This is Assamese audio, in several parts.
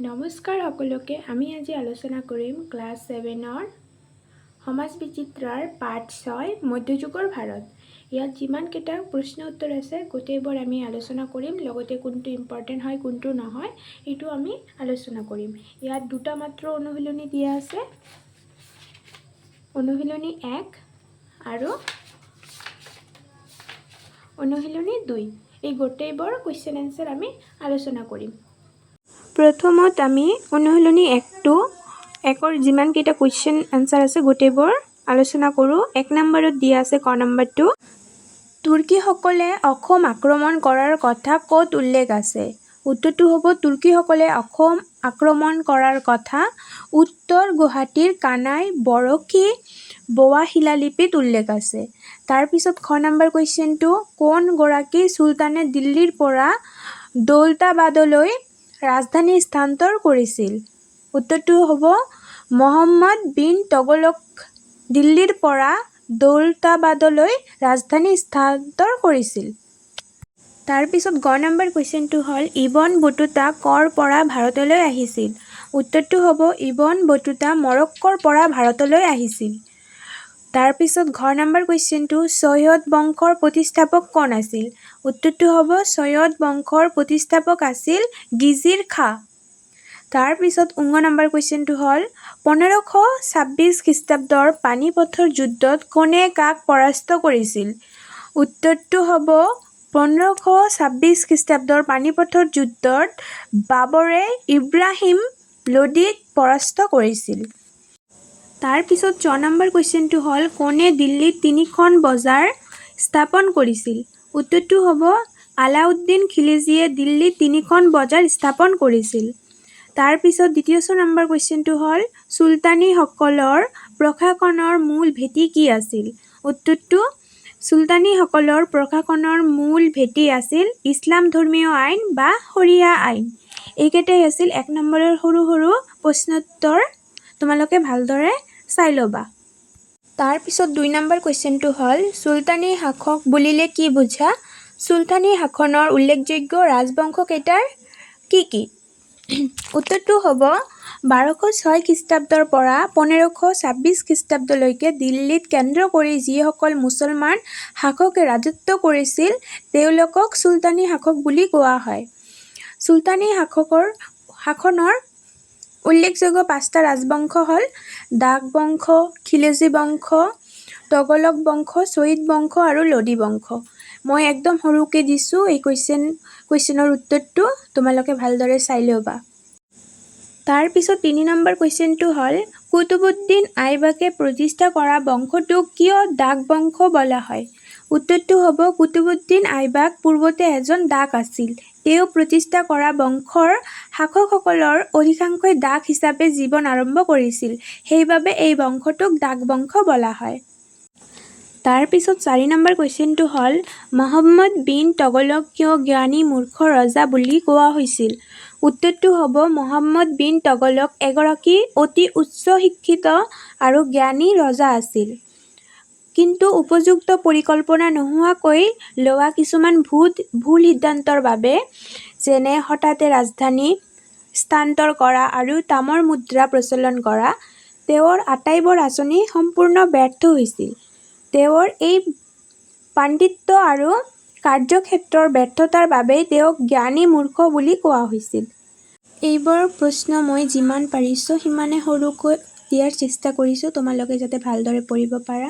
নমস্কাৰ সকলোকে। আমি আজি আলোচনা কৰিম ক্লাছ ছেভেনৰ সমাজ বিচিত্ৰাৰ পাঠ 6, মধ্যযুগৰ ভাৰত। ইয়াত যিমানকেইটা প্ৰশ্ন উত্তৰ আছে, গোটেইবোৰ আমি আলোচনা কৰিম। লগতে কোনটো ইম্পৰ্টেণ্ট হয়, কোনটো নহয়, সেইটো আমি আলোচনা কৰিম। ইয়াত দুটা মাত্ৰ অনুশীলনী দিয়া আছে, অনুশীলনী 1 আৰু অনুশীলনী 2। এই গোটেইবোৰ কুৱেশ্যন এনচাৰ আমি আলোচনা কৰিম। প্ৰথমত আমি অনুশীলনী 1ৰ যিমানকেইটা কুৱেশ্যন এনচাৰ আছে, গোটেইবোৰ আলোচনা কৰোঁ। 1 নম্বৰত দিয়া আছে, ক নম্বৰটো, তুৰ্কীসকলে অসম আক্ৰমণ কৰাৰ কথা ক'ত উল্লেখ আছে? উত্তৰটো হ'ব, তুৰ্কীসকলে অসম আক্ৰমণ কৰাৰ কথা উত্তৰ গুৱাহাটীৰ কানাই বৰশী বোৱা শিলালিপিত উল্লেখ আছে। তাৰপিছত খ নম্বৰ কুৱেশ্যনটো, কোনগৰাকী চুলতানে দিল্লীৰ পৰা দৌলতাবাদলৈ ৰাজধানী স্থানান্তৰ কৰিছিল? উত্তৰটো হ'ব, মহম্মদ বিন তগলক দিল্লীৰ পৰা দৌলতাবাদলৈ ৰাজধানী স্থানান্তৰ কৰিছিল। তাৰপিছত গ নম্বৰ কুৱেশ্যনটো হ'ল, ইবন বটুতা ক'ৰ পৰা ভাৰতলৈ আহিছিল? উত্তৰটো হ'ব, ইবন বটুতা মৰক্কোৰ পৰা ভাৰতলৈ আহিছিল। তাৰপিছত ঘ নম্বৰ কুৱেশ্যনটো, চৈয়দ বংশৰ প্ৰতিষ্ঠাপক কোন আছিল? উত্তৰটো হ'ব, চৈয়দ বংশৰ প্ৰতিষ্ঠাপক আছিল গিজিৰ খাঁ। তাৰপিছত ঙ নম্বৰ কুৱেশ্যনটো হ'ল, 1526 খ্ৰীষ্টাব্দৰ পানিপথৰ যুদ্ধত কোনে কাক পৰাস্ত কৰিছিল? উত্তৰটো হ'ব, 1526 খ্ৰীষ্টাব্দৰ পানিপথৰ যুদ্ধত বাবৰে ইব্ৰাহিম লোডিক পৰাস্ত কৰিছিল। তাৰপিছত চ নম্বৰ কুৱেশ্যনটো হ'ল, কোনে দিল্লীত তিনিখন বজাৰ স্থাপন কৰিছিল? উত্তৰটো হ'ব, আলাউদ্দিন খিলজীয়ে দিল্লীত তিনিখন বজাৰ স্থাপন কৰিছিল। তাৰপিছত দ্বিতীয় নম্বৰ কুৱেশ্যনটো হ'ল, চুলতানীসকলৰ প্ৰশাসনৰ মূল ভেটি কি আছিল? উত্তৰটো, চুলতানীসকলৰ প্ৰশাসনৰ মূল ভেটি আছিল ইছলাম ধৰ্মীয় আইন বা শৰিয়া আইন। এইকেইটাই আছিল 1 নম্বৰৰ সৰু সৰু প্ৰশ্নোত্তৰ। তোমালোকে ভালদৰে চাই ল'বা। তাৰপিছত 2 নম্বৰ কুৱেশ্যনটো হ'ল, চুলতানী শাসক বুলিলে কি বুজা? চুলতানী শাসনৰ উল্লেখযোগ্য ৰাজবংশকেইটাৰ কি কি? উত্তৰটো হ'ব, 1206 খ্ৰীষ্টাব্দৰ পৰা 1526 খ্ৰীষ্টাব্দলৈকে দিল্লীত কেন্দ্ৰ কৰি যিসকল মুছলমান শাসকে ৰাজত্ব কৰিছিল, তেওঁলোকক চুলতানী শাসক বুলি কোৱা হয়। চুলতানী শাসনৰ উল্লেখযোগ্য পাঁচটা ৰাজবংশ হ'ল দাস বংশ, খিলজী বংশ, তগলক বংশ, চৈয়দ বংশ আৰু লোডি বংশ। মই একদম সৰুকৈ দিছোঁ এই কুৱেশ্যনৰ উত্তৰটো, তোমালোকে ভালদৰে চাই ল'বা। তাৰপিছত 3 নম্বৰ কুৱেশ্যনটো হ'ল, কুতুবুদ্দিন আইবাকে প্ৰতিষ্ঠা কৰা বংশটোক কিয় দাস বংশ বোলা হয়? উত্তৰটো হ'ব, কুতুবুদ্দিন আইবাক পূৰ্বতে এজন দাস আছিল। তেওঁ প্ৰতিষ্ঠা কৰা বংশৰ শাসকসকলৰ অধিকাংশই দাস হিচাপে জীৱন আৰম্ভ কৰিছিল। সেইবাবে এই বংশটোক দাস বংশ বোলা হয়। তাৰপিছত 4 নম্বৰ কুৱেশ্যনটো হ'ল, মহম্মদ বিন তগলক কিয় জ্ঞানী মূৰ্খ ৰজা বুলি কোৱা হৈছিল? উত্তৰটো হ'ব, মহম্মদ বিন তগলক এগৰাকী অতি উচ্চ শিক্ষিত আৰু জ্ঞানী ৰজা আছিল। কিন্তু উপযুক্ত পৰিকল্পনা নোহোৱাকৈ লোৱা কিছুমান ভুল সিদ্ধান্তৰ বাবে, যেনে হঠাতে ৰাজধানী স্থানান্তৰ কৰা আৰু তামৰ মুদ্ৰা প্ৰচলন কৰা, তেওঁৰ আটাইবোৰ আঁচনি সম্পূৰ্ণ ব্যৰ্থ হৈছিল। তেওঁৰ এই পাণ্ডিত্য আৰু কাৰ্যক্ষেত্ৰৰ ব্যৰ্থতাৰ বাবেই তেওঁক জ্ঞানী মূৰ্খ বুলি কোৱা হৈছিল। এইবোৰ প্ৰশ্ন মই যিমান পাৰিছোঁ, সিমানে সৰুকৈ দিয়াৰ চেষ্টা কৰিছোঁ, তোমালোকে যাতে ভালদৰে পঢ়িব পাৰা।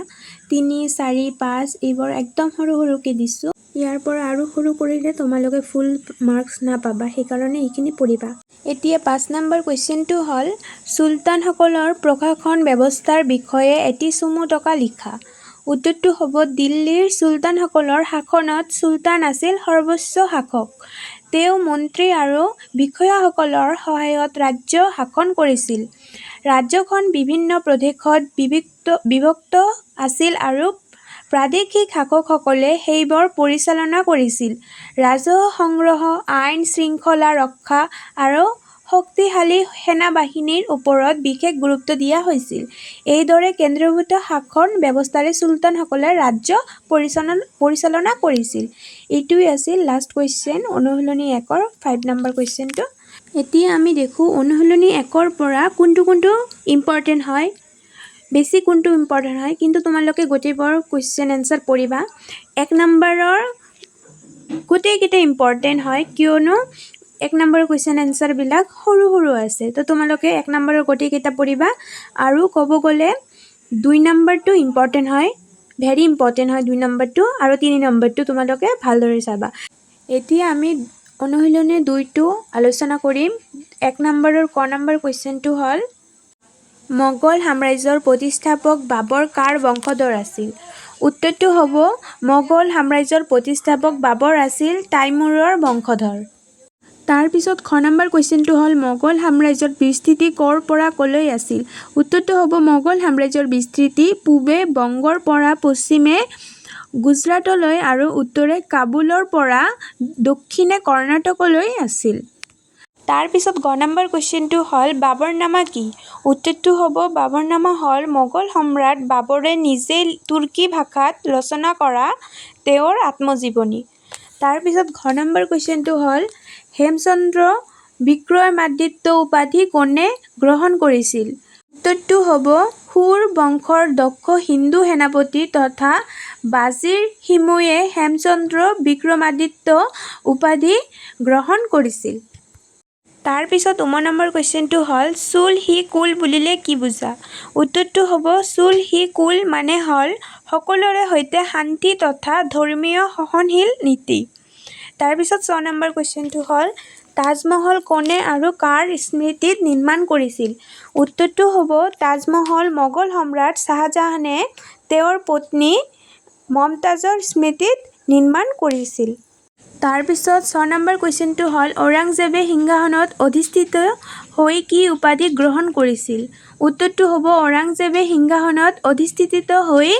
3, 4, 5 এইবোৰ একদম সৰু সৰুকৈ দিছোঁ। ইয়াৰ পৰা আৰু সৰু কৰিলে তোমালোকে ফুল মাৰ্কছ নাপাবা, সেইকাৰণে এইখিনি পঢ়িবা। এতিয়া 5 নম্বৰ কুৱেশ্যনটো হ'ল, চুলতানসকলৰ প্ৰশাসন ব্যৱস্থাৰ বিষয়ে এটি চমু টোকা লিখা। উত্তৰটো হ'ব, দিল্লীৰ চুলতানসকলৰ শাসনত চুলতান আছিল সৰ্বোচ্চ শাসক। তেওঁ মন্ত্ৰী আৰু বিষয়াসকলৰ সহায়ত ৰাজ্য শাসন কৰিছিল। ৰাজ্যখন বিভিন্ন প্ৰদেশত বিভক্ত আছিল আৰু প্ৰাদেশিক শাসকসকলে সেইবোৰ পৰিচালনা কৰিছিল। ৰাজহ সংগ্ৰহ, আইন শৃংখলা ৰক্ষা আৰু শক্তিশালী সেনাবাহিনীৰ ওপৰত বিশেষ গুৰুত্ব দিয়া হৈছিল। এইদৰে কেন্দ্ৰীভূত শাসন ব্যৱস্থাৰে চুলতানসকলে ৰাজ্য পৰিচালনা কৰিছিল। এইটোৱেই আছিল লাষ্ট কুৱেশ্যন, অনুশীলনী 1ৰ 5 নম্বৰ কুৱেশ্যনটো। এতিয়া আমি দেখোঁ অনুশীলনী 1ৰ পৰা কোনটো কোনটো ইম্পৰ্টেণ্ট হয়, বেছি কোনটো ইম্পৰ্টেণ্ট হয়। কিন্তু তোমালোকে গোটেইবোৰ কুৱেশ্যন এনচাৰ পঢ়িবা। 1 নম্বৰৰ গোটেইকেইটা ইম্পৰ্টেণ্ট হয়, কিয়নো 1 নম্বৰৰ কুৱেশ্যন এনচাৰবিলাক সৰু সৰু আছে। তো তোমালোকে 1 নম্বৰৰ গোটেইকেইটা পঢ়িবা। আৰু ক'ব গ'লে 2 নম্বৰটো ইম্পৰ্টেণ্ট হয়, ভেৰি ইম্পৰ্টেণ্ট হয় 2 নম্বৰটো, আৰু 3 নম্বৰটো তোমালোকে ভালদৰে চাবা। এতিয়া আমি অনুশীলনী 2টো আলোচনা কৰিম। 1 নম্বৰৰ ক নম্বৰ কুৱেশ্যনটো হ'ল, মোগল সাম্ৰাজ্যৰ প্ৰতিষ্ঠাপক বাবৰ কাৰ বংশধৰ আছিল? উত্তৰটো হ'ব, মোগল সাম্ৰাজ্যৰ প্ৰতিষ্ঠাপক বাবৰ আছিল টাইমুৰৰ বংশধৰ। তাৰপিছত খ নম্বৰ কুৱেশ্যনটো হ'ল, মোগল সাম্ৰাজ্যৰ বিস্তৃতি ক'ৰ পৰা ক'লৈ আছিল? উত্তৰটো হ'ব, মোগল সাম্ৰাজ্যৰ বিস্তৃতি পূবে বংগৰ পৰা পশ্চিমে গুজৰাটলৈ আৰু উত্তৰে কাবুলৰ পৰা দক্ষিণে কৰ্ণাটকলৈ আছিল। তাৰপিছত গ নম্বৰ কুৱেশ্যনটো হ'ল, বাবৰনামা কি? উত্তৰটো হ'ব, বাবৰনামা হ'ল মোগল সম্ৰাট বাবৰে নিজে তুৰ্কী ভাষাত ৰচনা কৰা তেওঁৰ আত্মজীৱনী। তাৰপিছত ঘ নম্বৰ কুৱেশ্যনটো হ'ল, হেমচন্দ্ৰ বিক্ৰমাদিত্য উপাধি কোনে গ্ৰহণ কৰিছিল? উত্তৰটো হ'ব, সুৰ বংশৰ দক্ষ হিন্দু সেনাপতি তথা বাজিৰ হিমুৱে হেমচন্দ্ৰ বিক্ৰমাদিত্য উপাধি গ্ৰহণ কৰিছিল। তাৰপিছত উম নম্বৰ কুৱেশ্যনটো হ'ল, চুল হি কুল বুলিলে কি বুজা? উত্তৰটো হ'ব, চুল হি কুল মানে হ'ল সকলোৰে সৈতে শান্তি তথা ধৰ্মীয় সহনশীল নীতি। তাৰপিছত 6 নম্বৰ কুৱেশ্যনটো হ'ল, তাজমহল কোনে আৰু কাৰ স্মৃতিত নিৰ্মাণ কৰিছিল? উত্তৰটো হ'ব, তাজমহল মোগল সম্ৰাট শ্বাহজাহানে তেওঁৰ পত্নী মমতাজৰ স্মৃতিত নিৰ্মাণ কৰিছিল। তাৰপিছত 6 নম্বৰ কুৱেশ্যনটো হ'ল, ঔৰংজেবে সিংহাসনত অধিষ্ঠিত হৈ কি উপাধি গ্ৰহণ কৰিছিল? উত্তৰটো হ'ব, ঔৰংজেবে সিংহাসনত অধিষ্ঠিত হৈ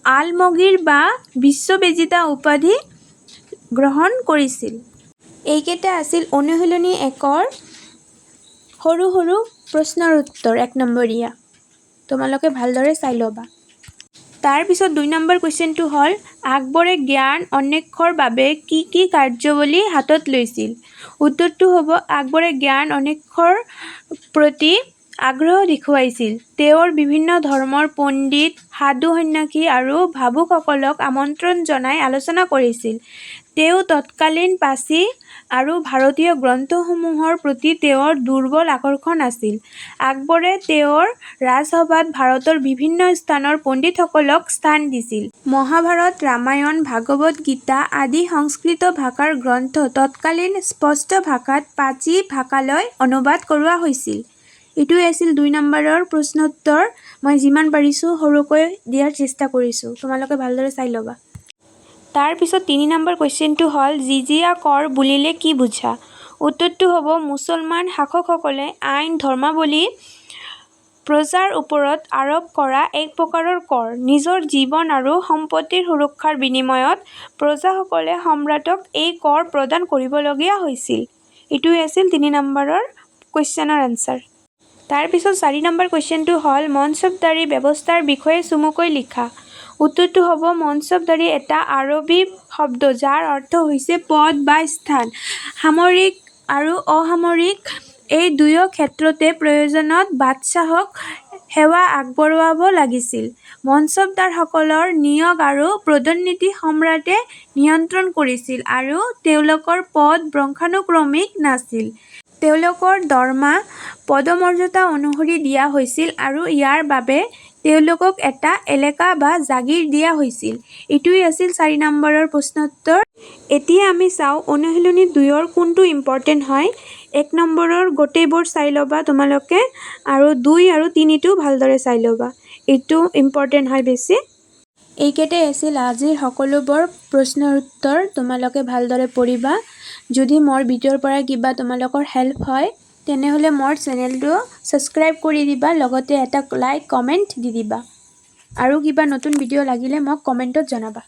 আলমগীৰ বা বিশ্ববিজেতা উপাধি গ্ৰহণ কৰিছিল। এইকেইটা আছিল অনুশীলনী 1ৰ সৰু সৰু প্ৰশ্নৰ উত্তৰ 1 নম্বৰীয়া। তোমালোকে ভালদৰে চাই ল'বা। তাৰপিছত 2 নম্বৰ কুৱেশ্যনটো হ'ল, আকবৰে জ্ঞান অন্বেষণৰ বাবে কি কি কাৰ্যাৱলী হাতত লৈছিল? উত্তৰটো হ'ব, আকবৰে জ্ঞান অন্বেষণৰ প্ৰতি আগ্ৰহ দেখুৱাইছিল। তেওঁৰ বিভিন্ন ধৰ্মৰ পণ্ডিত, সাধু, সন্ন্যাসী আৰু ভাবুকসকলক আমন্ত্ৰণ জনাই আলোচনা কৰিছিল। তেওঁ তৎকালীন পাচী আৰু ভাৰতীয় গ্ৰন্থসমূহৰ প্ৰতি তেওঁৰ দুৰ্বল আকৰ্ষণ আছিল। আকবৰে তেওঁৰ ৰাজসভাত ভাৰতৰ বিভিন্ন স্থানৰ পণ্ডিতসকলক স্থান দিছিল। মহাভাৰত, ৰামায়ণ, ভাগৱত গীতা আদি সংস্কৃত ভাষাৰ গ্ৰন্থ তৎকালীন স্পষ্ট ভাষাত পাচী ভাষালৈ অনুবাদ কৰোৱা হৈছিল। এইটোৱে আছিল 2 নম্বৰৰ প্ৰশ্নোত্তৰ। মই যিমান পাৰিছোঁ সৰুকৈ দিয়াৰ চেষ্টা কৰিছোঁ, তোমালোকে ভালদৰে চাই ল'বা। তাৰপিছত 3 নম্বৰ কুৱেশ্যনটো হ'ল, জিজিয়া কৰ বুলিলে কি বুজা? উত্তৰটো হ'ব, মুছলমান শাসকসকলে আন ধৰ্মাৱলম্বী প্ৰজাৰ ওপৰত আৰোপ কৰা এক প্ৰকাৰৰ কৰ। নিজৰ জীৱন আৰু সম্পত্তিৰ সুৰক্ষাৰ বিনিময়ত প্ৰজাসকলে সম্ৰাটক এই কৰ প্ৰদান কৰিবলগীয়া হৈছিল। এইটোৱে আছিল 3 নম্বৰৰ কুৱেশ্যনৰ এনচাৰ। তাৰপিছত 4 নম্বৰ কুৱেশ্যনটো হ'ল, মনচবদাৰী ব্যৱস্থাৰ বিষয়ে চমুকৈ লিখা। উত্তৰটো হ'ব, মনচবদাৰী এটা আৰবী শব্দ, যাৰ অৰ্থ হৈছে পদ বা স্থান। সামৰিক আৰু অসামৰিক এই দুয়ো ক্ষেত্ৰতে প্ৰয়োজনত বাদশ্বাহক সেৱা আগবঢ়াব লাগিছিল। মনচবদাৰসকলৰ নিয়োগ আৰু পদোন্নতি সম্ৰাটে নিয়ন্ত্ৰণ কৰিছিল আৰু তেওঁলোকৰ পদ বংশানুক্ৰমিক নাছিল। তেওঁলোকৰ দৰমহা পদমৰ্যাদা অনুসৰি দিয়া হৈছিল আৰু ইয়াৰ বাবে তেওঁলোকক এটা এলেকা বা জাগিৰ দিয়া হৈছিল। এইটোৱেই আছিল 4 নম্বৰৰ প্ৰশ্নোত্তৰ। এতিয়া আমি চাওঁ অনুশীলনী 2ৰ কোনটো ইম্পৰ্টেণ্ট হয়। 1 নম্বৰৰ গোটেইবোৰ চাই ল'বা তোমালোকে আৰু 2 আৰু 3টো ভালদৰে চাই ল'বা, এইটো ইম্পৰ্টেণ্ট হয় বেছি। এইকেইটাই আছিল আজিৰ সকলোবোৰ প্ৰশ্নৰ উত্তৰ। তোমালোকে ভালদৰে পঢ়িবা। যদি মোৰ ভিডিঅ'ৰ পৰা কিবা তোমালোকৰ হেল্প হয়, তেনেহ'লে মোৰ চেনেলটো ছাবস্ক্ৰাইব কৰি দিবা, লগতে এটা লাইক, কমেণ্ট দি দিবা আৰু কিবা নতুন ভিডিঅ' লাগিলে মোক কমেণ্টত জনাবা।